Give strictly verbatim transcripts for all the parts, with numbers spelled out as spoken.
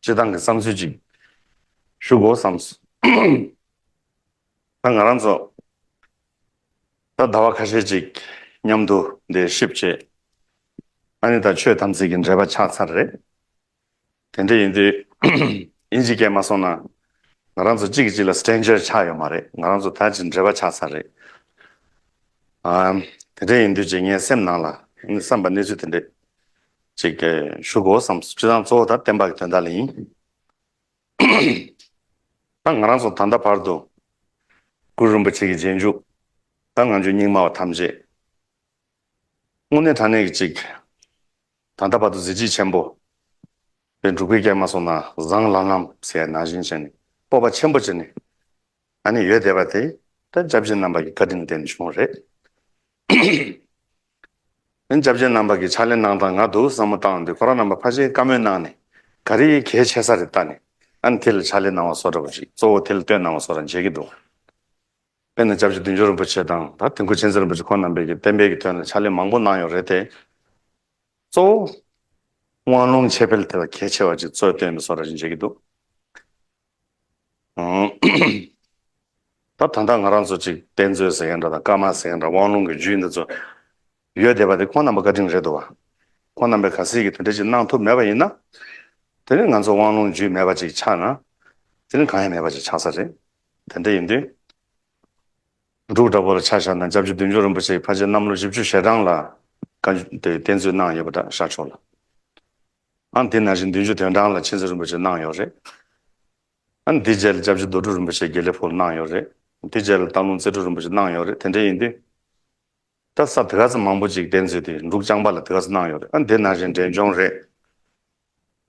སྤྱིར་བཏང་གི་བསམ་ཚུལ་ཅིག་ཞུ་དགོས་བསམས། ད་ང་རང་ཚོ་ད་ཟླ་བ་ཁ་ཤས་ཅིག་མཉམ་དུ་འདིར་གཤིབས་བྱས། ཨ་ནི་ད་ཆོས་དམ་ཚིག་གི་འབྲེལ་བ་ཆགས་ཚར་རེད། དེ་འདྲ་ཡིན་དུས་ཨིན་ཇི་སྐད་མ་སོང་ན། ང་རང་ཚོ་གཅིག་གིས་གཅིག་ལ་སི་ཊེན་ཇར་ཆགས་ཡོད་མ་རེད། ང་རང་ཚོ་ད་ཅིག་འབྲེལ་བ་ཆགས་ཚར་རེད། ཨ། དེ་འདྲ་ཡིན་དུས་ཅིག་ངའི་སེམས་ནང་ལ་བསམ་པ་གནས་ཚུལ་དེ་འདྲ་ཅིག་ཞུ་དགོས་བསམས། སྤྱིར་བཏང་གཙོ་བོ་ད་བསྟན་པ་གི་དོན་དག་ལ་ཡིན། ད་ང་རང་ཚོ་ད་ལྟ་བར་དུ་གུ་རུ་རིན་པོ་ཆེ་གི་རྗེས་འཇུག་ད་ང་ཚོ་རྙིང་མ་བ་ཐམས་ཅད་དངོས་གནས་དྲང་གནས་ཀྱི་ཅིག་ད་ལྟ་བར་དུ་གཟི་བརྗིད་ཆེན་པོ། དེ་འབྲུག་པའི་སྐད་མ་སོང་ན་བཟང་ལམ་ལམ་ཟེར་ནང་བཞིན་བྱས་ནས་སྤོབས་པ་ཆེན་པོ་བྱས་ནས་ཨ་ནི་ཡོད་བསྡད་པ་དེ་ད་སྐྱབས་རྗེ་རྣམ་པ་གི་བཀའ་དྲིན་ལ་བརྟེན་ནས་བྱུང་བ་རེད། ཨ་ནི་སྐྱབས་རྗེ་རྣམ་པ་གིས་ཕྱག་ལས་གནང་སྟངས་ང་འདུག་བསམ་བློ་བཏང་དུས་ཁོ་རང་རྣམ་པ་ཕལ་ཆེར་བཀའ་མོལ་གནང་ནས་ག་རེ་གལ་ཆེ་ས་རེད་བལྟས་ནས་ཨ་ནི་དེ་ལ་ཕྱག་ལས་གནང་བ་བཟོ་འདྲ་པོ་ཞིག་གཙོ་བོ་དེ་ལ་བསྟོད་གནང་བ་བཟོ་འདྲ་མཇལ་གྱི་འདུག་དཔེར་ན་སྐྱབས་རྗེ་བདུད་འཇོམས་རིན་པོ་ཆེ་དང་ད་དིལ་མགོ་མཁྱེན་བརྩེ་རིན་པོ་ཆེ་ཁོང་རྣམ་པས་ཀྱི་བསྟན་པའི་གི་དོན་ལ་ཕྱག་ལས་མང་པོ་གནང་ཡོད་རེད་དེ། གཙོ་བོ་དབང་ལུང་འཆད་སྤེལ་དེ་ལ་གལ་ཆེ་བ་ཅིག་གཙོས་བསྟན་པའི་བཟོ་འདྲ་ཞིག་མཇལ་གྱི་འདུག་ད་ད་ལྟ་ང་རང་ཚོ་ཅིག་གཏེར་མཛོད་ཟེར་མཁན་འདྲ་དང་བཀའ་མ་ཟེར་མཁན་འདྲ་དབང་ལུང་གི་རྒྱུད་འདི་ཚོ་ཡོད་བསྡད་པ་དེ་ཁོང་རྣམ་པ་བཀའ་དྲིན་རེད་འདུག་བ། ཁོང་རྣམ་པས་གལ་སྲིད་ཀྱི་དེ་འདྲ་ཅིག་གནང་ཐུབ་མེད་པ་ཡིན་ན། དེ་ནི་ང་ཚོ་དབང་ལུང་རྒྱུད་མེད་པ་ཅིག་ཆགས་ན། དེ་ནི་གང་ཡང་མེད་པ་ཅིག་ཆགས་ས་རེད། དེ་འདྲ་ཡིན་དུས། འབྲུག་འདྲ་པོ་ལ་ཆ་བཞག་ན་སྐྱབས་རྗེ་བདུད་འཇོམས་རིན་པོ་ཆེ་ཕལ་ཆེར་གནམ་ལོ་བཞི་བཅུ་ཞེ་གྲངས་ལ་བཀའ་འགྱུར་དེ་གཏེར་མཛོད་གནང་ཡོད་པ་འདྲ་ཤར་ཕྱོགས་ལ། ཨ་དེ་ནང་བཞིན་བདུན་ཅུ་དོན་གྲངས་ལ་མཁྱེན་བརྩེ་རིན་པོ་ཆེ་གནང་ཡོད་རེད། ཨ་དེ་རྗེས་ལ་སྐྱབས་རྗེ་རྡོ་གྲུབ་རིན་པོ་ཆེ་དགེ་ལེགས་ཕུག་གནང་ཡོད་རེད། དེ་རྗེས་ལ་སྟག་ལུང་རྩེ་སྤྲུལ་རིན་པོ་ཆེ་གནང་ཡོད་རེད། དེ་འདྲ་ཡིན་དུས། ད་ས་དེ་ག་ཚོད་མང་པོ་ཅིག་གཏེར་མཛོད་དེ་འབྲུག་ལྕང་པ་ལ་དེ་ག་ཚོད་གནང་ཡོད་རེད། ཨ་དེ་ནང་བཞིན་འབྲས་ལྗོངས་རེད།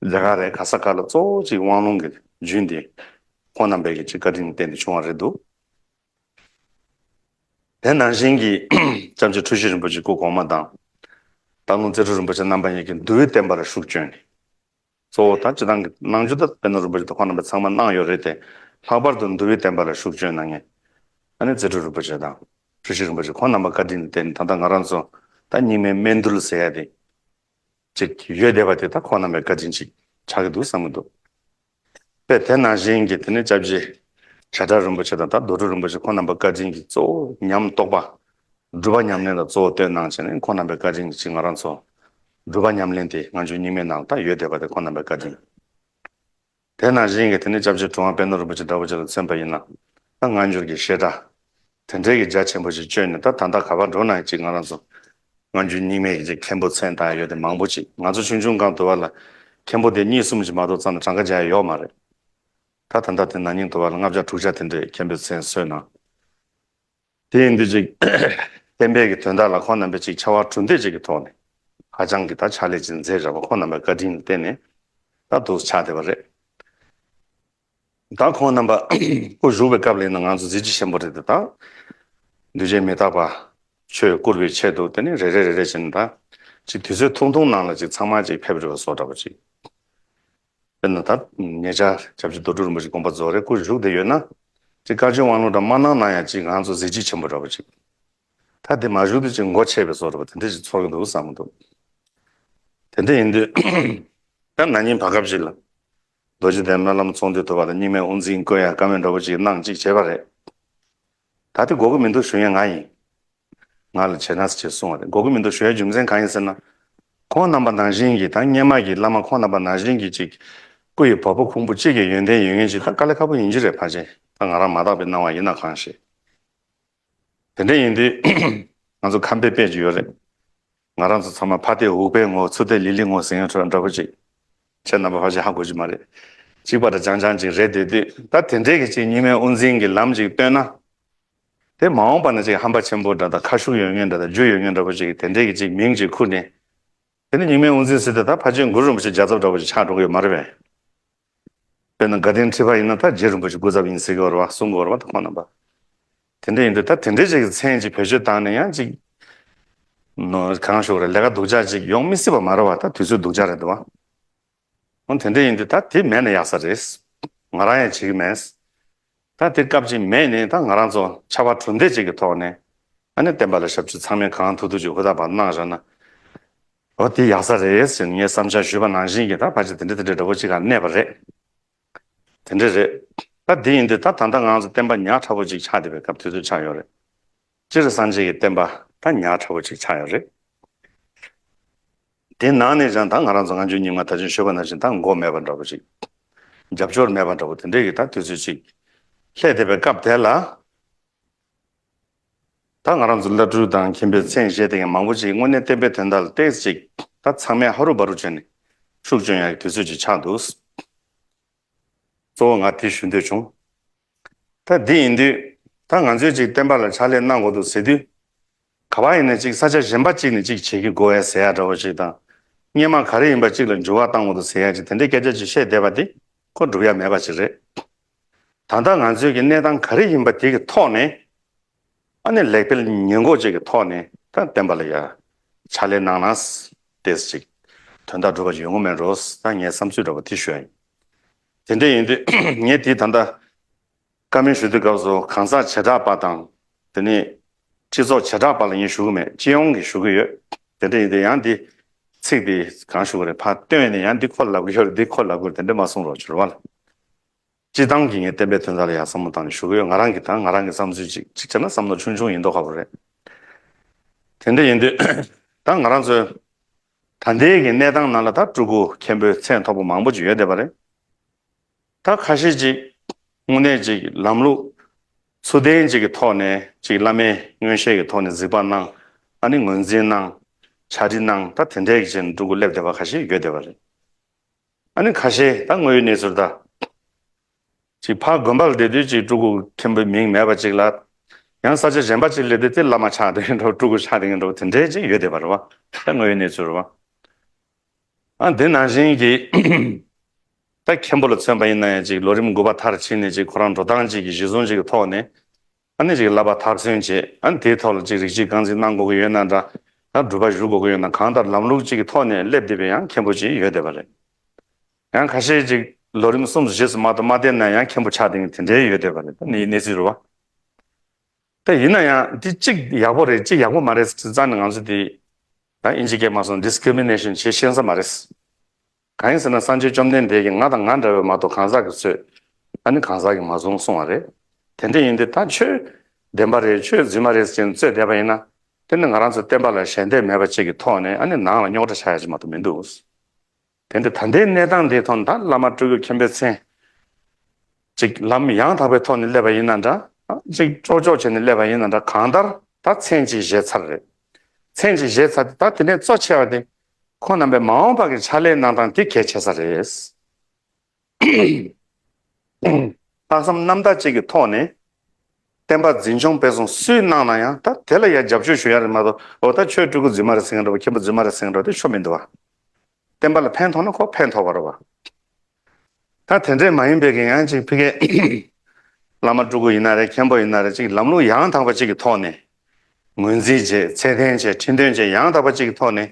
རྒྱ་གར་རེད། ག་ས་ག་ལ་གཙོ་བོ་ཅིག་དབང་ལུང་གི་རྒྱུན་དེ་ཁོང་རྣམ་པས་ཀྱི་ཅིག་བཀའ་དྲིན་བརྟེན་ཏེ་བྱུང་བ་རེད་འདུག་དེ་ནང་བཞིན་གྱི་སྐྱབས་རྗེ་འཁྲུལ་ཞིག་རིན་པོ་ཆེ་སྐུ་གོང་མ་དང་། སྟག་ལུང་རྩེ་སྤྲུལ་རིན་པོ་ཆེ་རྣམ་པ་གཉིས་ཀྱིས་འདུལ་བའི་བསྟན་པ་ལ་ཤུགས་བསྐྱོན་ནས། གཙོ་བོ་ད་སྤྱིར་བཏང་གི་གནང་རྒྱུ་ད་དཔེར་ན་རིན་པོ་ཆེ་དང་ཁོང་རྣམ་པས་ཚང་མ་གནང་ཡོད་རེད་དེ། ལྷག་པར་དུ་འདུལ་བའི་བསྟན་པ་ལ་ཤུགས་བསྐྱོན་གནང་མཁན་ཨ་ནི་རྩེ་སྤྲུལ་རིན་པོ་ཆེ་དང་འཁྲུལ་ཞིག་རིན་པོ་ཆེ་ཁོང་རྣམ་པ་བཀའ་དྲིན་ལ་བརྟེན་ནས་ད་ལྟ་ང་རང་ཚོ་ད་རྙིང་མའི་སྨན་འདུལ་ཟེར་ཡ་དེ་ཅིག་ཡོད་བསྡད་པ་དེ་ད་ཁོང་རྣམ་པའི་བཀའ་དྲིན་ཅིག་ཆགས་ཀྱི་འདུག་བསམ་གྱི་འདུག་དཔེ་དེ་ནང་བཞིན་གྱི་དེ་ནས་སྐྱབས་རྗེ་བྱ་བྲལ་རིན་པོ་ཆེ་དང་ད་རྡོ་གྲུབ་རིན་པོ་ཆེ་ཁོང་རྣམ་པ་བཀའ་དྲིན་གྱིས་གཙོ་བོ་ཉམས་རྟོགས་པ། སྒྲུབ་པ་ཉམས་ལེན་ལ་གཙོ་བོ་བསྟོད་གནང་བྱས་ནས་ཁོང་རྣམ་པའི་བཀའ་དྲིན་གྱིས་ཅིག་ང་རང་ཚོ་སྒྲུབ་པ་ཉམས་ལེན་དེ་སྔ་འགྱུར་རྙིང་མའི་ནང་ལ་ད་ཡོད་བསྡད་པ་དེ་ཁོང་རྣམ་པའི་བཀའ་དྲིན། དེ་ནང་བཞིན་གྱི་དེ་ནས་སྐྱབས་རྗེ་གྲུབ་དབང་པད་ནོར་རིན་པོ་ཆེ་འདྲ་པོ་ཅིག་ལ་མཚོན་པ་ཡིན་ན། ད་སྔ་འགྱུར་གྱི་བཤད་གྲྭ་དེ་འདྲའི་གི་རྒྱ་ཆེན་པོ་ཞིག་བཅོས་ནས་ད་ད་ལྟ་ག་པར་འགྲོ་ན་ཡང་ཅིག་ང་རང་ཚོ་སྔ་འགྱུར་རྙིང་མའི་གི་ཅིག་མཁན་པོ་མཚན་བཏགས་ཡོད་དེ་མང་པོ་ཅིག་ང་ཚོ་ཆུང་ཆུང་སྒང་དུ་བ་ལ་མཁན་པོ་དེ་གཉིས་གསུམ་ཅིག་མ་གཏོགས་ཙམ་ལ་གྲངས་ཀ་རྒྱག་ཡ་ཡོད་མ་རེད། ད་ད་ལྟ་དེ་ན་ནིང་དུ་བ་ལ་ལྔ་བརྒྱ་དྲུག་བརྒྱ་དེ་འདྲའི་མཁན་པོའི་མཚན་གསོལ་གནང་། དེ་ཡིན་དུས་ཅིག་བསྟན་པའི་གི་དོན་དག་ལ་ཁོང་རྣམ་པས་ཅིག་ཕྱར་བ་གྲུ་འདེགས་ཅིག་གི་ཐོག་ནས་ཧ་ཅང་གི་ད་ཕྱག་ལས་ཅིག་མཛད་བཞག་པ་ཁོང་རྣམ་པའི་བཀའ་དྲིན་ལ་བརྟེན་ནས་ད་འདུག་ཆགས་བསྡད་པ་རེད། ད་ཁོང་རྣམ་པ་སྐུ་བཞུགས་པའི་སྐབས་ལ་ཡིན་ན་ང་ཚོ་གཟི་བརྗིད་ཆེན་པོ་རེད་དེ། ད་འདུས་བྱས་མི་རྟག་པ་ཆོས་བསྐུར་བའི་ཆེད་དུ་དེ་ནས་རེ་རེ་རེ་རེ་བྱས་ནས་ད་ཅིག་དུས་ཚོད་ཐུང་ཐུང་ནང་ལ་ཅིག་ཚང་མ་ཅིག་ཕེབས་རེ་བ་བཟོ་འདྲ་པོ་ཅིག་དཔེར་ན་ད་ཉེ་ཆར་སྐྱབས་རྗེ་རྡོ་གྲུབ་རིན་པོ་ཆེ་དགོངས་པ་རྫོགས་རེད། སྐུ་བཞུགས་བསྡད་ཡོད་ན། ཅིག་བཀའ་ཆོས་དབང་ལུང་འདྲ་མ་གནང་ན་ཡང་ཅིག་ང་ཚོ་གཟི་བརྗིད་ཆེན་པོ་འདྲ་པོ་ཅིག་ད་དེ་མ་བཞུགས་དུས་ཅིག་མགོ་ཆད་པའི་བཟོ་འདྲ་པོ་དེ་འདྲ་ཞིག་ཚོར་གྱི་འདུག་བསམ་གྱི་འདུག་དེ་འདྲ་ཡིན་དུས་ད་ན་ནིང་བར་སྐབས་ཤིག་ལ་རྡོ་རྗེ་གདན་སྨོན་ལམ་ཚོགས་འདུའི་ཐོག་ལ་རྙིང་མའི་དབུ་འཛིན་བསྐོ་ཡ་བཀའ་མོལ་འདྲ་པོ་ཅིག་གནང་ཅིག་བྱས་པ་རེད། ད་དེ་དགོས་ཀྱི་མི་འདུག་ཞུ་ཡ་ང་ཡིན། ང་ལ་བྱས་ན་ཟེར་ཅེས་གསུངས་པ་རེད། དགོས་ཀྱི་མི་འདུག་ཞུ་ཡ་རྒྱུ་མཚན་གང་ཡིན་ཟེར་ན། ཁོང་རྣམ་པ་ནང་བཞིན་གྱི་ད་སྔོན་མ་གི་བླ་མ་ཁོང་རྣམ་པ་ནང་བཞིན་གྱི་ཅིག་སྐུ་ཡི་བ་སྤུ་ཁུང་བུ་གཅིག་གི་ཡོན་ཏན་ཡོད་མཁན་ཅིག་ད་དཀའ་ལས་ཁག་པོ་ཡིན་གྱི་རེད། ཕལ་ཆེར་ད་ང་རང་མ་དག་པའི་སྣང་བ་ཡིན་ན་གང་ཤེས། དེ་འདྲ་ཡིན་དུས་ང་ཚོ་ཁམས་པའི་དཔེ་ཅིག་ཡོད་རེད། ང་རང་ཚོ་ཚང་མ་ཕ་སྟེ་འུག་པའི་ངོ་ཚུར་སྟེ་ལི་ལི་ངོ་ཟེར་མཁན་འདྲ་པོ་ཅིག་ཁྱེད་རྣམ་པ་ཕལ་ཆེར་ཧ་གོ་གི་མ་རེད། གཅིག་པ་འདྲ་རྐྱང་རྐྱང་ཅིག་རེད་དེ་དུས་ད་དེ་འདྲའི་གི་ཅིག་རྙིང་མའི་དབུ་འཛིན་གྱི་ལམ་ཅིག་སྟོན་ན། དེ་མ་འོངས་པ་ན་ཅིག་ཧམ་པ་ཆེན་པོ་འདྲ་དང་ཁ་ཤུགས་ཡོད་མཁན་འདྲ་དང་རྒྱུ་ཡོད་མཁན་འདྲ་པོ་ཅིག་གིས་དེ་འདྲའི་གི་ཅིག་མིང་ཅིག་ཁུར་ནས། དེ་ནི་རྙིང་མའི་དབུ་འཛིན་ཟེར་དེ་ད་ཕལ་ཆེར་གུ་རུ་རིན་པོ་ཆེ་རྒྱལ་ཚབ་འདྲ་པོ་ཅིག་ཆགས་འགྲོ་གི་ཡོད་མ་རེད་པས། དཔེར་ན་དགའ་ལྡན་ཁྲི་པ་ཡིན་ན་ད་རྗེ་རིན་པོ་ཆེ་སྐུ་ཚབ་ཡིན་ཟེར་གི་ཡོད་རེད་བ། གསུང་གི་ཡོད་རེད་བ། ད་ཁོང་རྣམ་པ། དེ་འདྲ་ཡིན་དུས་ད་དེ་འདྲའི་ཅིག་གི་མཚན་ཅིག་བེད་སྤྱོད་བཏང་ནས་ཡང་ཅིག་ནོ་གང་ཞུ་དགོས་རེད། ལས་ཀ་སྡུག་ཅག་ཅིག་ཡོང་མི་སྲིད་པ་མ་རེད་བ། ད་དུས་ཚོད་སྡུག་ཅག་རེད་འདུག་བ། འོ་དེ་འདྲ་ཡིན་དུས་ད་དེ་མེད་ན་ཡག་ས་རེད། ང་རང་ཡང་བྱེད་ཀྱི་མེད། ད་དེ་སྐབས་ཅིག་མེད་ནས་ད་ང་རང་ཚོ་ཕྱར་བ་གྲུ་འདེགས་ཅིག་གི་ཐོག་ནས་ཨ་ནི་བསྟན་པ་ལ་ཞབས་ཕྱི་ཚང་མས་གང་ཐུབ་ཐུབ་ཅིག་ཧུར་ཐག་པ་གནང་བཞག་ན། འོ་དེ་ཡག་ས་རེད་ཟེར་ངས་བསམ་འཆར་ཞུས་པ་ནང་བཞིན་གྱི་ད་ཕལ་ཆེར་དེ་འདྲ་དེ་འདྲ་འདྲ་པོ་ཅིག་ག་གནས་པ་རེད། དེ་འདྲ་རེད། ད་དེ་ཡིན་དུས་ད་ད་ལྟ་ང་ཚོ་བསྟན་པ་ཉག་ཕྲ་པོ་ཅིག་ཆགས་བསྡད་པའི་སྐབས་དུས་ཚོད་ཆགས་ཡོད་རེད། སྤྱིར་སངས་རྒྱས་ཀྱི་བསྟན་པ་ད་ཉག་ཕྲ་པོ་ཅིག་ཆགས་ཡོད་རེད། དེ་ནང་ནས་ཀྱང་ད་ང་རང་ཚོ་སྔ་འགྱུར་རྙིང་མ་ད་ཅིང་ཞུས་པ་ནང་བཞིན་ད་མགོ་མེད་པ་འདྲ་པོ་ཅིག་རྒྱབ་སྐྱོར་མེད་པ་འདྲ་པོ་དེ་འདྲའི་གི་ད་དུས་ཚོད་ཅིག་སླེབས་བསྡད་པའི་སྐབས་དེ་ལ། ད་ང་རང་ཚོ་བླ་སྤྲུལ་དང་མཁན་པོའི་མཚན་བཞེས་དེ་མང་པོ་ཅིག་དངོས་གནས་བསྟན་པའི་དོན་དག་ལ་ཏོག་ཙམ་ཅིག་ད་ཚང་མས་ཧ་རུ་བ་རུ་བྱས་ནས་ཤུགས་སྐྱོན་ཡག་གི་དུས་ཚོད་ཅིག་ཆགས་འདུག་གཙོ་བོ་ང་དེ་ཞུ་འདོད་བྱུང་། ད་འདི་ཡིན་དུས་ད་ང་ཚོས་ཅིག་བསྟན་པ་ལ་ཕྱག་ལས་གནང་དགོས་འདུག་ཟེར་དུས། ག་པར་ཡིན་ན་ཅིག་ས་ཆ་གཞན་པ་ཅིག་ནས་ཅིག་བྱེད་ཀྱི་དགོས་ཡ་ཟེར་ཡ་འདྲ་བོ་ཅིག་དང་། སྔོན་མ་ག་རེ་ཡིན་པ་ཅིག་ལ་འགྱུར་བ་བཏང་དགོས་འདུག་ཟེར་ཡ་ཅིག་དེ་འདྲའི་སྐད་ཆ་ཅིག་བཤད་བསྡད་པ་དེ་ཁོ་འགྲུབ་ཡ་མེད་པ་ཅིག་རེད། ད་ལྟ་ང་ཚོའི་གི་གནས་སྟངས་ག་རེ་ཡིན་པ་དེ་གི་ཐོག་ནས། ཨ་ནི་ལེགས་སྤེལ་ཉེས་འགོག་ཅིག་གི་ཐོག་ནས་ད་བསྟན་པ་ལ་ཡ་ཕྱག་ལས་གནང་ན་ཏེས་ཅིག་དོན་དག་འགྲུབ་པ་ཡོང་གི་མེད་འགྲོ། ད་ངའི་བསམ་ཚུལ་འདྲ་བོ་དེ་ཞུ་ཡ་ཡིན། དེ་འདྲ་ཡིན་དུས་ངས་དེ་ད་ལྟ་བཀའ་མོལ་ཞུ་དུས་སྐབས་སུ་གང་ཟག་བྱེ་བྲག་པ་དང་། དེ་ནས་སྤྱི་ཚོགས་བྱེ་བྲག་པ་ལ་ངས་ཞུ་གི་མེད། སྤྱི་ཡོངས་ཀྱི་ཞུ་གི་ཡོད། དེ་འདྲ་ཡིན་དུས་ཡང་འདི་ཚིག་འདི་གང་ཞུ་གི་རེད། ཕར་བཏོན་ནས་ཡང་འདི་ཁོ་ལབ་གི་ཡོད་རེད། འདི་ཁོ་ལབ་གི་རེད། དེ་འདྲ་མ་གསུང་རོགས་བྱོས་རོགས་ལ། སྤྱི་བཏང་གི་ངས་བསྟན་པའི་དོན་དག་ལ་ཡང་བསམ་བློ་བཏང་ནས་ཞུ་གི་ཡོད། ང་རང་གི་ད་ང་རང་གི་བསམ་ཚུལ་ཅིག་ཅིག་བྱས་ན་བསམ་བློ་ཆུང་ཆུང་ཡིན་མདོག་ཁ་པོ་རེད། དེ་འདྲ་ཡིན་དུས་ད་ང་རང་ཚོའི་ད་ལྟའི་གི་གནས་སྟངས་ནང་ལ་ད་སྤྲུལ་སྐུ་མཁན་པོའི་མཚན་ཐོགས་པ་མང་པོ་ཅིག་ཡོད་བསྡད་པ་རེད། ད་ཁ་ཤས་ཅིག་དངོས་གནས་ཅིག་ལམ་ལུགས་ཚུལ་ལྡན་ཅིག་གི་ཐོག་ནས་ཅིག་བླ་མའི་མངོན་ཤེས་ཀྱི་ཐོག་ནས་གཟིགས་པ་གནང་། ཨ་ནི་ངོས་འཛིན་གནང་། ཕྱག་བྲིས་གནང་། ད་དེ་འདྲའི་གི་ཅིག་སྤྲུལ་སྐུ་སླེབས་བསྡད་པ་ཁ་ཤས་ཡོད་བསྡད་པ་རེད། ཨ་ནི་ཁ་ཤས་ད་དངོས་ཡོད་གནས་ཚུལ་ད། ཅིག་ཕར་དགོན་པ་ལ་བསྡད་དུས་ཅིག་སྤྲུལ་སྐུ་མཁན་པོའི་མིང་མེད་པ་ཅིག་ལ། ཡང་ས་ཆ་གཞན་པ་ཅིག་སླེབས་དུས་དེ་བླ་མ་ཆགས་བསྡད་མཁན་འདྲ་བོ་སྤྲུལ་སྐུ་ཆགས་བསྡད་མཁན་འདྲ་བོ་དེ་འདྲའི་ཅིག་ཡོད་བསྡད་པ་རེད་བ། ད་དངོས་ཡོད་གནས་ཚུལ་རེད་བ། ཨ་འདི་ནང་བཞིན་གྱི་ད་མཁན་པོ་ལ་མཚོན་པ་ཡིན་ན་ཡང་ཅིག་ལོ་རིམ་དགུ་པ་མཐར་ཕྱིན་ནས་ཅིག་ཁོ་རང་འགྲོ་སྟངས་ཅིག་གི་གཞི་བཟུང་ཅིག་གི་ཐོག་ནས། ཨ་ནི་ཅིག་བསླབ་པ་མཐར་སོན་བྱས། ཨ་ནི་དེའི་ཐོག་ལ་ཅིག་རིགས་གཅིག་རྐང་འཛིན་གནང་དགོས་ཀྱི་ཡོད་ན་འདྲ། ད་སྒྲུབ་པ་ཞུ་དགོས་ཀྱི་ཡོད་ན། གང་ལྟར་ལམ་ལུགས་གཅིག་གི་ཐོག་ནས་སླེབས་བསྡད་པའི་ཡང་མཁན་པོ་ཅིག་ཡོད་བསྡད་པ་རེད། ཡང་ཁ་ཤས་ཅིག་ལོ་རིམ་གསུམ་བཞི་ཙམ་མ་གཏོགས་མ་བསྡད་ན་ཡང་མཁན་པོ་ཆགས་བསྡད་མཁན་དེ་འདྲའི་ཡོད་བསྡད་པ་རེད། ད་ནི་གནས་ཚུལ་རེད་བ། ད་ཡིན་ན་ཡང་འདི་གཅིག་ཡག་པོ་རེད། གཅིག་ཡག་པོ་མ་རེད་ཟེར་རྩ་ནས་ང་ཚོ་འདི་ད་ཨིན་ཇི་སྐད་མ་སོང་ཌིས་ཀི་རི་མི་ནེ་ཤན་བྱེད་ཤེས་ས་མ་རེད། གང་ཡིན་ཟེར་ན་སངས་རྒྱས་བཅོམ་ལྡན་འདས་ཀྱིས་ང་དང་ང་འདྲ་བའི་མ་གཏོགས་གང་ཟག་གིས་གསོད། ཨ་ནི་གང་ཟག་གིས་མ་བཟུང་གསུང་བ་རེད། དེ་འདྲ་ཡིན་དུས་ད་ཆོས་བདེན་པ་རེད། ཆོས་རྫུན་མ་རེད་ཟེར་ནས་རྩོད་བསྡད་པ་ཡིན་ན། དེ་ནི་ང་རང་ཚོ་བསྟན་པ་ལ་ཞལ་འདེབས་མེད་པ་ཅིག་གི་ཐོག་ནས་ཨ་ནི་ནང་ལ་རྙོག་དྲ་ཆགས་ཡ་ཅིག་མ་གཏོགས་མི་འདུག་དེ་འདྲ་ད་ལྟའི་གནས་སྟངས་འདིའི་ཐོག་ནས་ད་བླ་མ་སྤྲུལ་སྐུ་མཁན་པོའི་མཚན་ཅིག་ལམ་ཡང་དག་པའི་ཐོག་ནས་སླེབས་པ་ཡིན་ན་འདྲ། ཅིག་ཀྲོག་ཀྲོག་བྱས་ནས་སླེབས་པ་ཡིན་ན་འདྲ། གང་ལྟར་ད་མཚན་ཅིག་བཞེས་ཚར་རེད། མཚན་ཅིག་བཞེས་ཚར་ཏེ་ད་དེ་ནས་གཙོ་ཆེ་བ་དེ་ཁོང་རྣམ་པའི་མ་འོངས་པ་གི་ཕྱག་ལས་གནང་སྟངས་དེ་གལ་ཆེ་ས་རེད། ལྷག་བསམ་རྣམ་དག་ཅིག་གི་ཐོག་ནས་བསྟན་པ་འཛིན་སྐྱོང་སྤེལ་གསུམ་སུས་གནང་ན་ཡང་ད་དེ་ལ་ཡང་རྒྱབ་སྐྱོར་ཞུ་ཡ་རེད་མ་གཏོགས། འོ་ད་ཆོས་སྤྲུལ་སྐུ་རྫུན་མ་རེད་ཟེར་མཁན་འདྲ་བོ། མཁན་པོ་རྫུན་མ་རེད་ཟེར་མཁན་འདྲ་བོ་དེ་ཆོ་མི་འདུག་བ། བསྟན་པ་ལ་ཕན་ཐོགས་ན་ཁོ་ཕན་ཐོགས་པ་རེད་བ། ད་དེ་འདྲས་མ་ཡིན་པའི་གི་ཡང་ཅིག་ཕ་གིའི་བླ་མ་སྤྲུལ་སྐུ་ཡིན་ན་རེད། མཁན་པོ་ཡིན་ན་རེད། ཅིག་ལམ་ལུགས་ཡང་དག་པ་ཅིག་གི་ཐོག་ནས་ངོས་འཛིན་བྱས། ཚད་ལྡན་བྱས། ཁྲིམས་དོན་བྱས། ཡང་དག་པ་ཅིག་གི་ཐོག་ནས་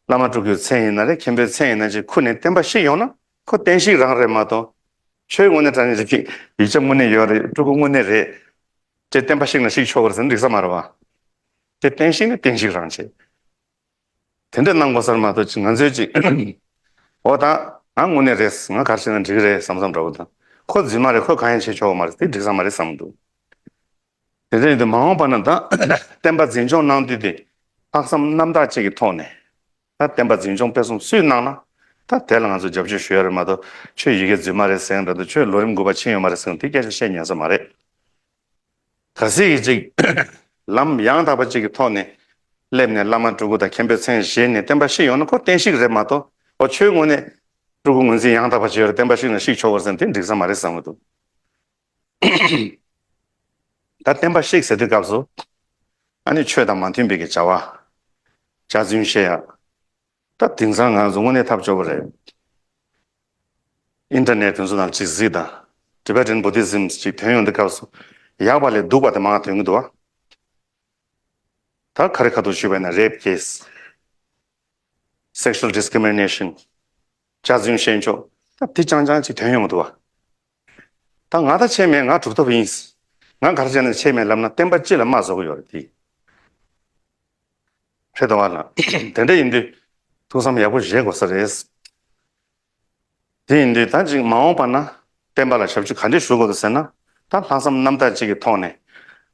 བླ་མ་སྤྲུལ་སྐུའི་མཚན་ཡིན་ན་རེད། མཁན་པོའི་མཚན་ཡིན་ན་ཅིག་ཁུར་ནས་བསྟན་པ་བཤིག་ཡོང་ན་ཁོ་བསྟན་བཤིག་རང་རེད་མ་གཏོགས། ཆོས་དངོས་གནས་དྲང་གནས་ཅིག་ཡིག་ཆ་དངོས་གནས་ཡོད་རེད། སྤྲུལ་སྐུ་དངོས་གནས་རེད། ཅེས་བསྟན་པ་བཤིག་ན་བཤིག་ཆོག་གི་རེད་ཟེར་ན་འགྲིག་ས་མ་རེད་བ། དེ་བསྟན་བཤིག་ནི་བསྟན་བཤིག་རང་བྱེད། དེ་འདྲ་གནང་དགོས་ས་རེད་མ་གཏོགས་ང་ཚོས་ཅིག་འོ་ད་ང་དངོས་གནས་རེད། ང་ག་རེ་བྱས་ན་འགྲིག་གི་རེད་བསམ་བསམ་འདྲ་བོ་དང་། ཁོ་རྫུན་མ་རེད། ཁོ་གང་ཡང་བྱེད་ཆོག་གི་མ་རེད། དེ་འགྲིག་ས་མ་རེད་བསམ་གྱི་འདུག་དེ་འདྲ་ཡིན་དུས་མ་འོངས་པ་ན་ད་བསྟན་པ་འཛིན་སྐྱོང་གནང་དུས་དེ་ལྷག་བསམ་རྣམ་དག་ཅིག་གི་ཐོག་ནས། ད་བསྟན་པ་འཛིན་སྐྱོང་སྤེལ་གསུམ་སུས་གནང་ན་ད་དེ་ལ་ང་ཚོ་རྒྱབ་སྐྱོར་ཞུ་ཡ་རེད་མ་གཏོགས། ཆོས་ཡི་གེ་རྫུན་མ་རེད་ཟེར་མཁན་འདྲ་འདུག་ཆོས་ལོ་རིམ་དགུ་པ་ཕྱིན་ཡོད་མ་རེད་ཟེར་མཁན་དེ་སྐད་ཆ་བཤད་ཉན་ས་མ་རེད། གལ་སྲིད་ཅིག་ལམ་ཡང་དག་པ་ཅིག་གི་ཐོག་ནས་སླེབས་ནས་བླ་མ་སྤྲུལ་སྐུ་དང་མཁན་པོའི་མཚན་བཞེས་ནས་བསྟན་པ་བཤིག་ཡོང་ན་ཁོ་བསྟན་བཤིག་རེད་མ་གཏོགས། འོ་ཆོས་དངོས་གནས་སྤྲུལ་སྐུ་ངོས་འཛིན་ཡང་དག་པ་བྱས་ཡོད་རེད། བསྟན་པ་བཤིག་ན་བཤིག་ཆོག་གི་རེད་ཟེར་ན་དེ་འགྲིག་ས་མ་རེད་བསམ་གྱི་འདུག་ད་བསྟན་པ་བཤིག་ཟེར་དུས་སྐབས་སུ་ཨ་ནི་ཆོས་དང་མ་མཐུན་པའི་གི་བྱ་བ། ཆ་རྫུན་བཤད་ཡ། ད་དེང་སང་ང་ཚོ་དངོས་གནས་ཐབས་སྐྱོ་པོ་རེད། ཨིན་ཊར་ནེཊ་དེ་ཚོ་ནང་ཅིག་གཟིགས་དང་། Tibetan Buddhism ཅིག་ཐོན་ཡོང་དུས་སྐབས་སུ་ཡག་པ་ལས་སྡུག་པ་དེ་མང་ཐོན་གྱི་འདུག་བ། ད་ག་རེ་ཁ་ཐུག་ཞུས་པ་ཡིན་ན་rape case, sexual discrimination, ཆ་རྫུན་བཤད་ཕྱོགས་ད་དེ་རྐྱང་རྐྱང་ཅིག་ཐོན་ཡོང་གི་འདུག་བ། ད་ང་ད་ཆད་མེད། ང་གྲུབ་ཐོབ་ཡིན། ང་ག་རེ་བྱས་ན་ཆད་མེད་ལབ་ན་བསྟན་པ་སྤྱི་ལ་དམའ་བཟོ་གི་ཡོད་རེད་དེ། རེད་དོ་བ་ལ། དེ་འདྲ་ཡིན་དུས། ཐུགས་བསམ་ཡག་པོ་བཞེས་དགོས་ས་རེད། དེ་ཡིན་དུས་ད་ཅིག་མ་འོངས་པ་ན་བསྟན་པ་ལ་ཞབས་ཕྱི་ག་འདྲས་ཞུ་དགོས་འདུག་ཟེར་ན། ད་ལྷག་བསམ་རྣམ་དག་ཅིག་གི་ཐོག་ནས་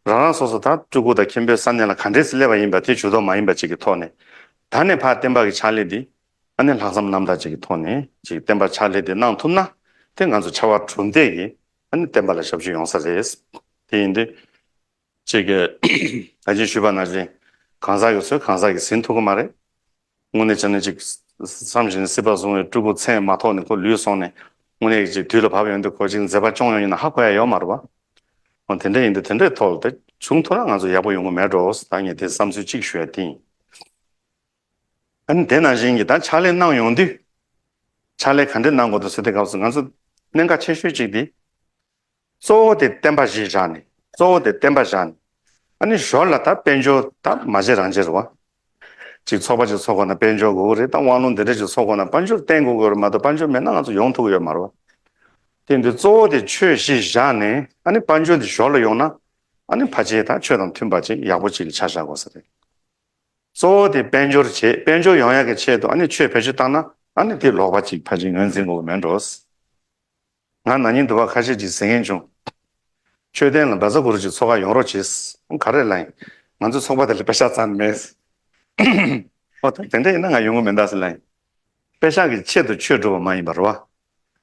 རང་རང་སོ་སོ་ད་སྤྲུལ་སྐུ་དང་མཁན་པོའི་ས་གནས་ལ་ག་འདྲས་སེ་སླེབས་པ་ཡིན་པ་དེ་ཇུས་གཏོགས་མ་ཡིན་པ་ཅིག་གི་ཐོག་ནས། ད་ནས་ཕར་བསྟན་པ་གི་ཕྱག་ལས་འདི་ཨ་ནི་ལྷག་བསམ་རྣམ་དག་ཅིག་གི་ཐོག་ནས་ཅིག་བསྟན་པ་ཕྱག་ལས་འདི་གནང་ཐུབ་ན། དེ་ང་ཚོ་ཕྱར་བ་གྲུ་འདེགས་ཀྱིས་ཨ་ནི་བསྟན་པ་ལ་ཞབས་ཕྱི་ཡོང་ས་རེད། དེ་ཡིན་དུས། ཅིག་གིས་ད་ཅི་ཞུས་པ་ནང་བཞིན་གང་ཟག་གི་ཚོད་གང་ཟག་གིས་ཟིན་ཐུབ་ཀྱི་མ་རེད། དངོས་གནས་བྱས་ན་ཅིག་བསམ་བཞིན་སྲིད་པ་བཟུང་བའི་སྤྲུལ་སྐུ་མཚན་མ་ཐོགས་ནས་ཁོ་ལུས་སོང་ནས། དངོས་གནས་ཀྱི་ཅིག་དུས་ལ་བབ་ཡོང་དུས་ཁོ་ཅིག་མཛད་པ་སྐྱོང་ཡོང་ཡིན་ན་ཧ་གོ་ཡ་ཡོད་མ་རེད་བ། འོ་དེ་འདྲ་ཡིན་དུས་དེ་འདྲའི་ཐོག་ལ་ད་བྱུང་ཐུབ་ན་ང་ཚོ་ཡག་པོ་ཡོང་གི་མེད་འགྲོ། ད་ངས་དེ་བསམ་ཚུལ་གཅིག་ཞུ་ཡ་དེ་ཡིན། ཨ་ནི་དེ་ནང་བཞིན་གྱི་ད་ཕྱག་ལས་གནང་ཡོང་དུས། ཕྱག་ལས་ག་འདྲས་གནང་དགོས་འདུག་ཟེར་དུས་སྐབས་སུ་ང་ཚོ་གནད་འགག་ཆེ་ཤོས་གཅིག་དེ། གཙོ་བོ་དེ་བསྟན་པ་གཞི་བཞག་ནས། གཙོ་བོ་དེ་བསྟན་པ་བཞག་ནས། ཨ་ནི་ཞོར་ལ་ད་དཔལ་འབྱོར་ད་མ་བྱེད་རང་བྱེད་རེད་བ། ཅིག་ཚོགས་པ་ཅིག་ཚོགས་དགོས་ན་དཔལ་འབྱོར་དགོས་ཀྱི་རེད། ད་དབང་ལུང་འདི་འདྲ་ཅིག་ཚོགས་དགོས་ན་དཔལ་འབྱོར་བརྟེན་དགོས་ཀྱི་རེད་མ་གཏོགས་དཔལ་འབྱོར་མེད་ན་ང་ཚོ་ཡོང་ཐུབ་ཀྱི་ཡོད་མ་རེད་བ། དེ་འདི་གཙོ་བོ་དེ་ཆོས་གཞི་བཞག་ནས་ཨ་ནི་དཔལ་འབྱོར་དེ་ཞོར་ལ་ཡོང་ན། ཨ་ནི་ཕལ་ཆེར་ད་ཆོས་དང་མཐུན་པ་ཅིག་ཡག་པོ་ཅིག་ལ་ཆ་བཞག་དགོས་ས་རེད། གཙོ་བོ་དེ་དཔལ་འབྱོར་བྱེད། དཔལ་འབྱོར་ཡོང་ཡག་གི་ཆེད་དུ་ཨ་ནི་ཆོས་བེད་སྤྱོད་བཏང་ན་ཨ་ནི་དེ་ལོག་པ་ཅིག་ཕལ་ཆེར་ངོས་འཛིན་དགོས་ཀྱི་མེད་འགྲོ། ང་ན་ནིང་དུ་བ་ཁ་ཤས་ཅིག་ཟེར་མཁན་བྱུང་། མཆོད་རྟེན་ལ་བཛྲ་གུ་རུ་ཅིག་ཚོགས་ཁག་ཡོང་རོགས་བྱེད། ག་རེ་ལབ་ཡིན། ང་ཚོའི་ཚོགས་པ་དེ་ལ་པེ་ཤག་རྩ་ནས་མེད། ཨོ་ད་དེ་འདྲ་ཡིན་ན་ང་ཡོང་གི་མི་འདུག་ཟེར་ལབ་ཡིན། པེ་ཤག་གི་ཆེད་དུ་ཆོས་སྒྲུབ་པ་མ་ཡིན་པ་རེད་བ།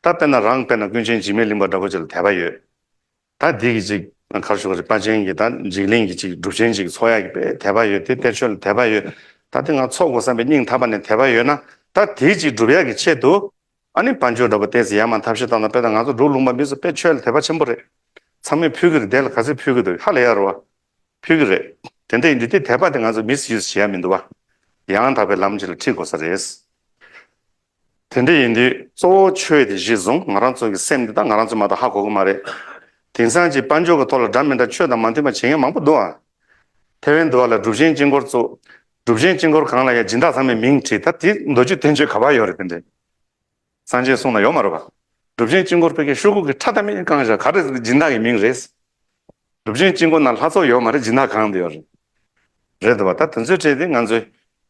ད་དཔེར་ན་རང་དཔེར་ན་ཀུན་མཁྱེན་འཇིགས་མེད་གླིང་པ་འདྲ་པོ་ཅིག་ལ་དད་པ་ཡོད། ད་འདི་གི་ཅིག་ག་རེ་ཞུ་དགོས་རེད། དཔལ་ཆེན་གྱི་ད་འཇིགས་གླིང་གི་ཅིག་སྒྲུབ་ཆེན་ཅིག་ཚོགས་ཡག་གི་དཔེ་དད་པ་ཡོད་དེ། གཏེར་ཆོས་ལ་དད་པ་ཡོད། ད་དེ་ང་ཚོགས་དགོས་བསམ་པའི་སྙིང་ཐག་པ་ནས་དད་པ་ཡོད་ན། ད་དེ་ཅིག་སྒྲུབ་ཡག་གི་ཆེད་དུ། ཨ་ནི་དཔལ་འབྱོར་འདྲ་པོ་ཏོག་ཙམ་ཡར་མར་ཐབས་ཤེས་བཏང་ན། དཔེར་ན་ང་ཚོ་འབྲུག་ལུང་པ་མི་ཚོ་དཔེ་ཆོས་ལ་དད་པ་ཆེན་པོ་རེད། ཚང་མས་ཕུལ་གི་རེད། དེ་ལ་ག་ཚོད་ཕུལ་གི་འདུག་ཧ་ལས་ཡ་རེད་བ། ཕུལ་གི་རེད། དེ་འདྲ་ཡིན་དུས་དེ་དད་པ་དེ་ང་ཚོ་མིས་ཡུས་བྱེད་ཡ་མི་འདུག་བ། ཡང་དག་པའི་ལམ་ཅིག་ལ་ཁྲིད་དགོས་ས་རེད། དེ་འདྲ་ཡིན་དུས་གཙོ་བོ་ཆོས་དེ་གཞི་བཟུང་། ང་རང་ཚོ་གི་སེམས་འདི་དག་ང་རང་ཚོ་མ་གཏོགས་ཧ་གོ་གི་མ་རེད། དེང་སང་ཅིག་དཔལ་འབྱོར་གྱི་ཐོག་ལ་འདྲ་མི་འདྲ་ཆོས་དང་མ་མཐུན་པ་བྱེད་མཁན་མང་པོ་འདུག་ཨ། ཐེ་ཝན་འདི་བ་ལ་སྒྲུབ་ཆེན་དཀྱིལ་འཁོར་བཙུགས། སྒྲུབ་ཆེན་དཀྱིལ་འཁོར་སྒང་ལ་ཡ་སྦྱིན་བདག་ཚང་མས་མིང་བྲིས། ད་དེ་མདོ་རྒྱུད་བསྟན་བཅོས་ག་པར་ཡོད་རེད། དེ་འདྲ་སངས་རྒྱས་གསུང་ན་ཡོད་མ་རེད་པ། སྒྲུབ་ཆེན་དཀྱིལ་འཁོར་ཕ་གིའི་ཤོག་གུ་གི་ཁྲ་ད་མིན་གང་བཞག་ག་རེ་སྦྱིན་བདག་གི་མིང་རེད། སྒྲུབ་ཆེན་དཀྱིལ་འཁོར་ནང་ལྷ་ཚོགས་ཡོད་མ་རེད། སྦྱིན་བདག་གང་དུ་ཡོད་རེད། རེད་འདུག་བ། ད་དེ་ཚོའི་གྲས་དེ་ང་ཚོའི་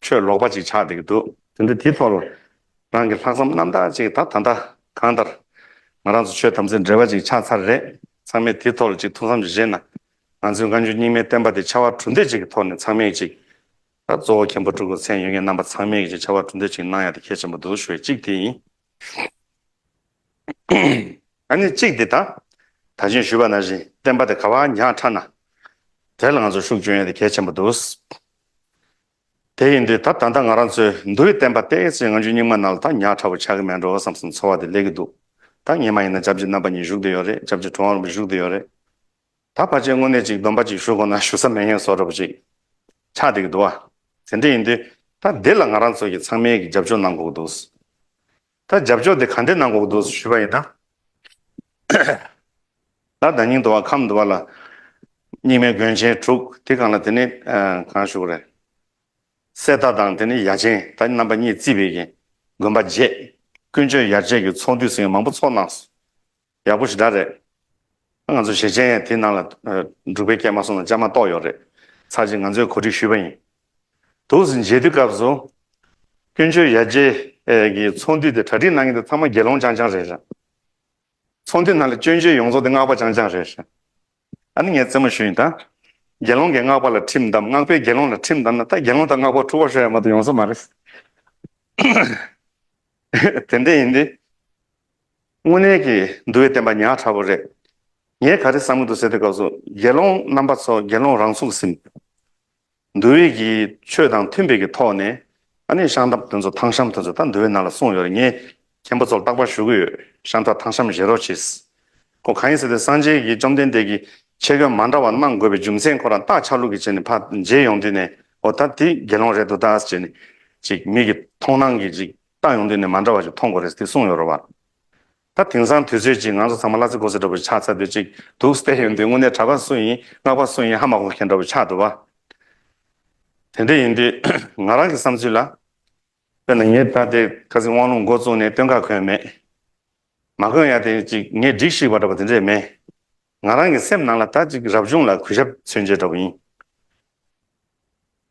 ཆོས་ལོག་པ་ཅིག་ཆགས་བསྡད་ཀྱི་འདུག་དེ་འདྲ་དེའི་ཐོག་ལ་རང་གི་ལྷག་བསམ་རྣམ་དག་ཅིག་ད་ད་ལྟ་གང་ལྟར་ང་རང་ཚོ་ཆོས་དམ་ཚིག་འབྲེལ་བ་ཅིག་ཆགས་ཚར་རེད། ཚང་མས་དེའི་ཐོག་ལ་ཅིག་ཐུགས་བསམ་ཅིག་བཞེས་ན། ང་ཚོའི་སྔ་འགྱུར་རྙིང་མའི་བསྟན་པ་དེ་ཕྱར་བ་གྲུ་འདེགས་ཅིག་གི་ཐོག་ནས་ཚང་མས་ཅིག་ད་གཙོ་བོ་མཁན་པོ་སྤྲུལ་སྐུ་མཚན་ཡོད་མཁན་རྣམ་པ་ཚང་མས་ཀྱི་ཕྱར་བ་གྲུ་འདེགས་ཅིག་གནང་ཡ་དེ་གལ་ཆེན་པོ་འདུག་ཞུ་བའི་གཅིག་དེ་ཡིན། ཨ་ནི་གཅིག་དེ་ད། ད་གིན་ཞུས་པ་ནང་བཞིན་བསྟན་པ་དེ་ག་པར་ཉག་ཕྲ་ན། དེ་ལ་ང་ཚོ་ཤུགས་སྐྱོན་ཡ་དེ་གལ་ཆེན་པོ་འདུག་དེ་ཡིན་དུས་ད་ད་ལྟ་ང་རང་ཚོའི་འདུལ་བའི་བསྟན་པ་ཏོག་ཙམ་སྔ་འགྱུར་རྙིང་མ་ནང་ལ་ད་ཉག་ཕྲ་པོ་ཆགས་ཀྱི་མེད་འགྲོ་བསམ་བསམ་ཚོར་བ་དེ་སླེབས་ཀྱི་འདུག་ད་སྔོན་མ་ཡིན་ན་སྐྱབས་རྗེ་རྣམ་པ་གཉིས་བཞུགས་བསྡད་ཡོད་རེད། སྐྱབས་རྗེ་གྲུབ་དབང་རིན་པོ་ཆེ་བཞུགས་བསྡད་ཡོད་རེད། ད་ཕལ་ཆེར་དངོས་གནས་ཅིག་སྡོམ་པ་ཅིག་ཞུ་དགོས་ན་ཞུ་ས་མེད་མཁན་བཟོ་འདྲ་པོ་ཅིག་ཆགས་བསྡད་ཀྱི་འདུག་བ། དེ་འདྲ་ཡིན་དུས་ད་འདི་ལ་ང་རང་ཚོ་གིས་ཚང་མས་ཀྱི་རྒྱབ་སྐྱོར་གནང་དགོས་ཀྱི་འདུག་ད་རྒྱབ་སྐྱོར་དེ་ག་འདྲས་གནང་དགོས་ཀྱི་འདུག་ཞུས་པ་ཡིན་ན། ད་ད་ནིང་དུ་བ་ཁམས་དུ་བ་ལ་རྙིང་མའི་དགོན་ཆེན་དྲུག་དེ་སྒང་ལ་དེ་ནི་གང་ཞུ་དགོས་རེད། གསེར་རྟ་དང་དེ་ནི་ཡ་ཆེན་ད་རྣམ་པ་གཉིས་བརྩིས་པའི་གི་དགོན་པ་བརྒྱད། ཀུན་སྤྱོད་ཡར་རྒྱས་ཀྱི་ཚོགས་འདུ་ཟེར་མཁན་མང་པོ་ཚོགས་གནང་སོང་། ཡག་པོ་ཞེ་དྲག་རེད། ང་ཚོ་ཞེ་ཆེན་ཡང་དེ་ནང་ལ་ཨ་འབྲུག་པའི་སྐད་མ་གསུངས་ན་བཅའ་མར་གཏོགས་ཡོད་རེད། ཚར་གཅིག་ང་ཚོས་གོ་སྒྲིག་ཞུས་པ་ཡིན། འདུག་སེ་མཇལ་དུས་སྐབས་སུ། ཀུན་སྤྱོད་ཡར་རྒྱས་ཀྱི་ཚོགས་འདུ་དེ་གྲ་སྒྲིག་གནང་མཁན་དེ་ཚང་མ་དགེ་སློང་རྐྱང་རྐྱང་རེད་ཤག་ཚོགས་འདུ་ནང་ལ་སྐྱོན་བརྗོད་ཡོངས་རྫོགས་དེ་སྔགས་པ་རྐྱང་རྐྱང་རེད་ཤག་ཨ་ནི་ངས་རྩེད་མོ་ཞུས་ཡིན་ད། དགེ་སློང་གིས་སྔགས་པ་ལ་ཁྲིམས་བསྡམས། སྔགས་པས་དགེ་སློང་ལ་ཁྲིམས་བསྡམས་ན་ད་དགེ་སློང་དང་སྔགས་པ་འཁྲུག་པ་ཤོར་ཡ་མ་གཏོགས་ཡོང་ས་མ་རེད། དེ་འདྲ་ཡིན་དུས། དངོས་གནས་ཀྱི་འདུལ་བའི་བསྟན་པ་ཉག་ཕྲ་པོ་རེད། ངས་ག་རེ་བསམ་གྱི་འདུག་ཟེར་དུས་སྐབས་སུ་དགེ་སློང་རྣམ་པ་ཚོ་དགེ་སློང་རང་ཚུགས་ཟིན། འདུལ་བའི་གི་ཆོས་དང་མཐུན་པའི་གི་ཐོག་ནས་ཨ་ནི་ཤམ་ཐབས་དེ་ཚོ་ཐང་ཤམ་དེ་ཚོ་ད་འདུལ་བའི་ནང་ལ་གསུངས་ཡོད་རེད། ངས་མཁན་པོ་ཚོར་རྟག་པར་ཞུ་གི་ཡོད། ཤམ་ཐབས་ཐང་ཤམ་བཞེས་རོགས་གྱིས། ཁོ་གང་ཡིན་ཟེར་དུས་སངས་རྒྱས་ཀྱིས་བཅོམ་ལྡན་འདས་ཀྱིས་ཆོས་གོས་མ་འདྲ་བ་གནང་དགོས་པའི་རྒྱུ་མཚན་ཁོ་རང་རྟགས་ཆ་ལུགས་ཀྱི་བྱས་ནས་ཕར་མཇལ་ཡོང་དུས་ནས་འོ་ད་དེ་དགེ་སློང་རེད་འདུག་ད་ཟེར་ནས་ཅིག་མི་གི་མཐོང་སྣང་གི་ཅིག་ལྟ་ཡོང་དུས་ནས་མ་འདྲ་བ་ཞིག་མཐོང་དགོས་རེད་ཟེར་དེ་གསུངས་ཡོད་རེད་བ། ད་དེང་སང་དུས་ཚོད་ཅིག་ང་ཚོ་ཚང་མ་གླ་རྩི་གོ་ས་འདྲ་པོ་ཆགས་ཚར་དུས་ཅིག་འདུག་བལྟས་ཡོང་དུས་དངོས་གནས་གྲྭ་པ་སུ་ཡིན་སྔགས་པ་སུ་ཡིན་ཧ་མ་གོ་མཁན་འདྲ་པོ་ཆགས་འདུག་བ། དེ་འདྲ་ཡིན་དུས་ང་རང་གི་བསམ་ཚུལ་ལ། དཔེར་ན་ངས་ད་ལྟའི་ཁ་སང་དབང་ལུང་འགོ་བཙུགས་ནས་སྟོན་ཁ་གོན་མེད། མ་གོན་ཡ་དེ་ཅིག་ངས་སྒྲིག་ཞིག་པ་འདྲ་པོ་དེ་འདྲས་མེད། ང་རང་གི་སེམས་ནང་ལ་ད་ཅིག་རབ་བྱུང་ལ་གུས་ཞབས་མཚོན་བྱེད་འདྲ་པོ་ཡིན།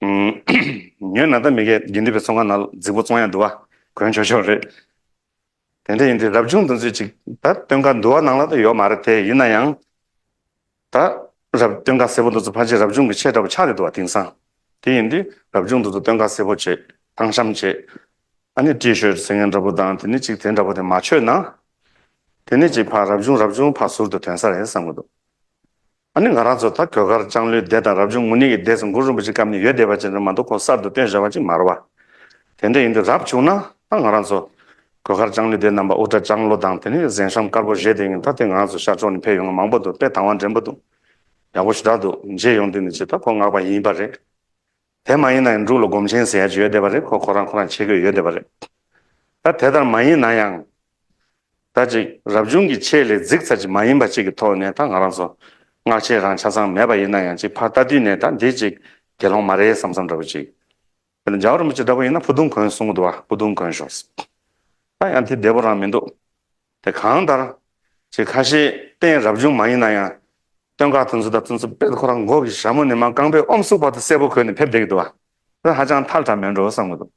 ཨུམ། ཉོས་ན་ད་མི་སྐད་དགེ་འདུན་པའི་ཚོང་ཁང་ནང་ལ་རྫིག་པོ་བཙོང་ཡ་འདུག་བ། གོན་ཆོག་ཆོག་རེད། དེ་འདྲ་ཡིན་དུས་རབ་བྱུང་དེ་ཚོའི་ཅིག་ད་སྟོན་ཁ་འདུལ་བ་ནང་ལ་ད་ཡོད་མ་རེད་དེ། ཡིན་ན་ཡང་ད་རབ་སྟོན་ཁ་གསལ་པོ་དེ་ཚོ་ཕལ་ཆེར་རབ་བྱུང་གི་ཆས་འདྲ་པོ་ཆགས་བསྡད་འདུག་བ་དེང་སང་། དེ་ཡིན་དུས་རབ་བྱུང་དེ་ཚོ་སྟོན་ཁ་གསལ་པོ་བྱེད། ཐང་ཤམ་བྱེད། ཨ་ནི་ཊི་ཤར་ཊི་ཟེར་མཁན་འདྲ་པོ་དང་དེ་ནི་ཅིག་དེ་འདྲ་པོ་དེ་མ་མཆོད་ན། དེ་ནི་ཅིག་ཕར་རབ་བྱུང་རབ་བྱུང་ཕར་ཟུར་དུ་ཐོན་ས་རེད་བསམ་གི་འདུག་ཨ་ནི་ང་རང་ཚོ་ད་གོས་དཀར་ལྕང་ལོའི་སྡེ་དང་རབ་བྱུང་ངུར་སྨྲིག་གི་སྡེ་ཟེར་གུ་རུ་རིན་པོ་ཆེའི་སྐབས་ནས་ཡོད་བསྡད་པ་ཅིག་རེད་མ་གཏོགས། ཁོ་གསར་དུ་བཏོན་བཞག་པ་ཅིག་མ་རེད་བ། དེ་འདྲ་ཡིན་དུས་རབ་བྱུང་ན་ད་ང་རང་ཚོ་གོས་དཀར་ལྕང་ལོའི་སྡེ་རྣམ་པ་དབུ་སྐྲ་ལྕང་ལོ་དང་དེ་ནས་གཟན་ཤམ་དཀར་པོ་བཞེས་བསྡད་མཁན་ད་དེ་ང་རང་ཚོ་ཤར་ཕྱོགས་ནས་ཕེབས་ཡོང་མཁན་མང་པོ་འདུག་དཔེ་དང་བ་འདྲེན་པོ་འདུག་ཡག་པོ་ཞེ་དྲག་འདུག་མཇལ་ཡོང་དུས་ནས་ཅིག་ད་ཁོ་སྔགས་པ་ཡིན་པ་རེད། དེ་མ་ཡིན་ན་ཡང་འབྲུག་ལ་སྒོམ་ཆེན་ཟེར་ཡ་ཅིག་ཡོད་བསྡད་པ་རེད། ཁོ་ཁོ་རང་ཁོ་རང་ཆས་གོས་ཡོད་བསྡད་པ་རེད། ད་དེ་ལྟར་མ་ཡིན་ན་ཡང་། ད་ཅིག་རབ་བྱུང་གི་ཆས་ལས་རྫིག་ཚར་ཅིག་མ་ཡིན་པ་ཅིག་གི་ཐོག་ནས་ད་ང་རང་ཚོ་སྔགས་ཆས་རང་ཆ་ཚང་མེད་པ་ཡིན་ན་ཡང་ཅིག་ཕར་ལྟ་དུས་ནས་ད་འདི་ཅིག་དགེ་སློང་མ་རེད་བསམ་བསམ་འདྲ་པོ་ཅིག་དཔེར་ན་རྒྱལ་བ་རིན་པོ་ཆེ་འདྲ་པོ་ཡིན་ན་ཕུ་དུང་གོན་གསུང་གི་འདུག་བ། ཕུ་དུང་གོན་ཤོག་ད་ཡང་དེ་བདེ་པོ་རང་མི་འདུག་དེ་གང་ལྟར་ཅིག་ཁ་ཤས་རྟེན་རབ་བྱུང་མ་ཡིན་ན་ཡང་སྟོན་ཁ་དེ་ཚོ་དང་དེ་ཚོ་དཔེ་ཁོ་རང་མགོ་གི་ཞྭ་མོ་ནས་མར་རྐང་པའི་ཨོམ་སུག་བར་དུ་གསལ་པོ་གོན་ནས་ཕེབས་བསྡད་ཀྱི་འདུག་བ། དེ་ཧ་ཅང་ཐལ་དྲགས་མེད་འགྲོ་བསམ་གི་འདུག་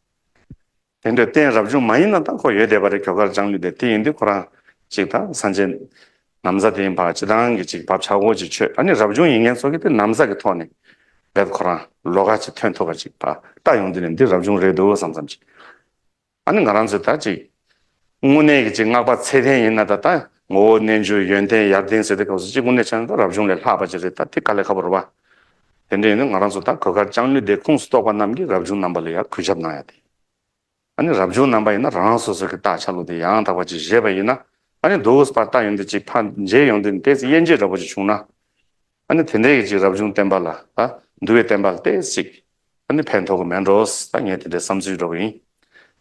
དེ་འདྲའི་རྟེན་རབ་བྱུང་མ་ཡིན་ན་ད་ཁོ་ཡོད་བསྡད་པ་རེད། གོས་དཀར་ལྕང་ལོའི་སྡེ་དེ་ཡིན་དུས་ཁོ་རང་ཅིག་ད་སངས་རྒྱས་ན་བཟའ་དེ་ཡིན་པ་སྤྱི་བཏང་གི་ཅིག་བབ་ཆགས་པོ་ཅིག་མཆོད། ཨ་ནི་རབ་བྱུང་ཡིན་མཁན་ཚོ་གིས་དེ་ན་བཟའ་གི་ཐོག་ནས་རྦད་ཁོ་རང་ལོགས་ཀ་ཅིག་ཐོན་ཐུབ་པ་ཅིག་ཕར་ལྟ་ཡོང་དུས་ནས་འདི་རབ་བྱུང་རེད་འདུག་བསམ་བསམ་ཅིག་ཨ་ནི་ང་རང་ཚོས་ད་ཅིག་དངོས་གནས་ཀྱི་ཅིག་སྔགས་པ་ཚད་ལྡན་ཡིན་ན་ད་ད་ངོ་བོ་རྣལ་འབྱོར་ཡོན་ཏན་ཡར་ལྡན་ཟེར་དུས་སྐབས་སུ་ཅིག་དངོས་གནས་བྱས་ན་ད་རབ་བྱུང་ལས་ལྷག་པ་ཅིག་རེད། ད་དེ་དཀའ་ལས་ཁག་པོ་རེད་བ། དེ་འདྲ་ཡིན་ན་ང་རང་ཚོ་ད་གོས་དཀར་ལྕང་ལོའི་སྡེ་ཁུངས་སུ་གཏོགས་པ་རྣམས་ཀྱིས་རབ་བྱུང་རྣམ་པ་ལ་ཡང་གུས་ཞབས་གནང་ཡ་དེ། ཨ་ནི་རབ་བྱུང་རྣམ་པ་ཡིན་ན་རང་སོ་སོ་གི་རྟགས་ཆ་ལུགས་དེ་ཡང་དག་པ་ཅིག་བཞེས་པ་ཡིན་ན། ཨ་ནི་འདུག་སེ་ཕར་ལྟ་ཡོང་དུས་ཅིག་ཕར་མཇལ་ཡོང་དུས་ཏོག་ཙམ་དབྱེ་འབྱེད་འདྲ་པོ་ཅིག་བྱུང་ན། ཨ་ནི་དེ་འདྲའི་གི་ཅིག་རབ་བྱུང་བསྟན་པ་ལ་ད་འདུལ་བའི་བསྟན་པ་ལ་ཏོག་ཙམ་ཅིག་ཨ་ནི་ཕན་ཐོགས་ཀྱི་མེད་འགྲོ། ད་ངས་དེ་འདྲའི་བསམ་ཚུལ་འདྲ་པོ་ཡིན།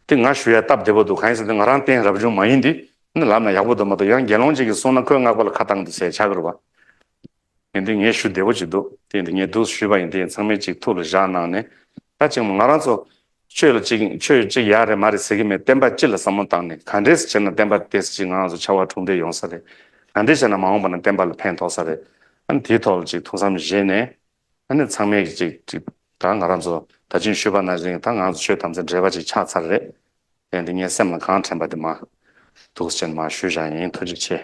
དེ་ང་ཞུ་ཡ་སྟབས་བདེ་པོ་འདུག་གང་ཡིན་ཟེར་ན་ང་རང་རྟེན་རབ་བྱུང་མ་ཡིན་དུས་ཨ་ནི་ལབ་ན་ཡག་པོ་འདུག་མ་གཏོགས་ཡང་དགེ་སློང་ཅིག་གིས་གསུངས་ན་ཁོས་སྔགས་པ་ལ་ཁ་བཏང་འདུག་ཟེར་ཆགས་ཀྱི་རེད་བ། ཡིན་དུས་ངས་ཞུ་བདེ་པོ་ཅིག་འདུག་དེ་ཡིན་དུས་ངས་འདུག་ཞུས་པ་ཡིན་དུས་ཚང་མས་ཅིག་ཐུགས་ལ་བཞག་གནང་ནས། ད་ཅིག་ང་རང་ཚོ་ཆོས་ལ་ཅིག་ཆོས་ཅིག་ཡག་རེད་མ་རེད་ཟེར་གི་མེད། བསྟན་པ་སྤྱི་ལ་བསམ་བློ་བཏང་ནས་ག་འདྲས་བྱས་ན་བསྟན་པ་དེ་ཅིག་ང་རང་ཚོ་ཕྱར་བ་གྲུ་འདེགས་ཡོང་ས་རེད། ག་འདྲས་བྱས་ན་མ་འོངས་པ་ན་བསྟན་པ་ལ་ཕན་ཐོགས་ས་རེད། ཨ་ནི་དེའི་ཐོག་ལ་ཅིག་ཐུགས་བསམ་བཞེས་ནས། ཨ་ནི་ཚང་མས་ཀྱི་ཅིག་ཅིག་ད་ང་རང་ཚོ་ད་ཅིག་ཞུས་པ་ནང་བཞིན་ད་ང་ཚོ་ཆོས་དམ་ཚིག་འབྲེལ་བ་ཅིག་ཆགས་ཚར་རེད། དེ་འདི་ངའི་སེམས་ལ་གང་དྲན་པ་དེ་མ་འདུག་སེ་བྱས་ནས་མ་ཞུས་བཞག་ཡིན། ཐུགས་རྗེ་ཆེ།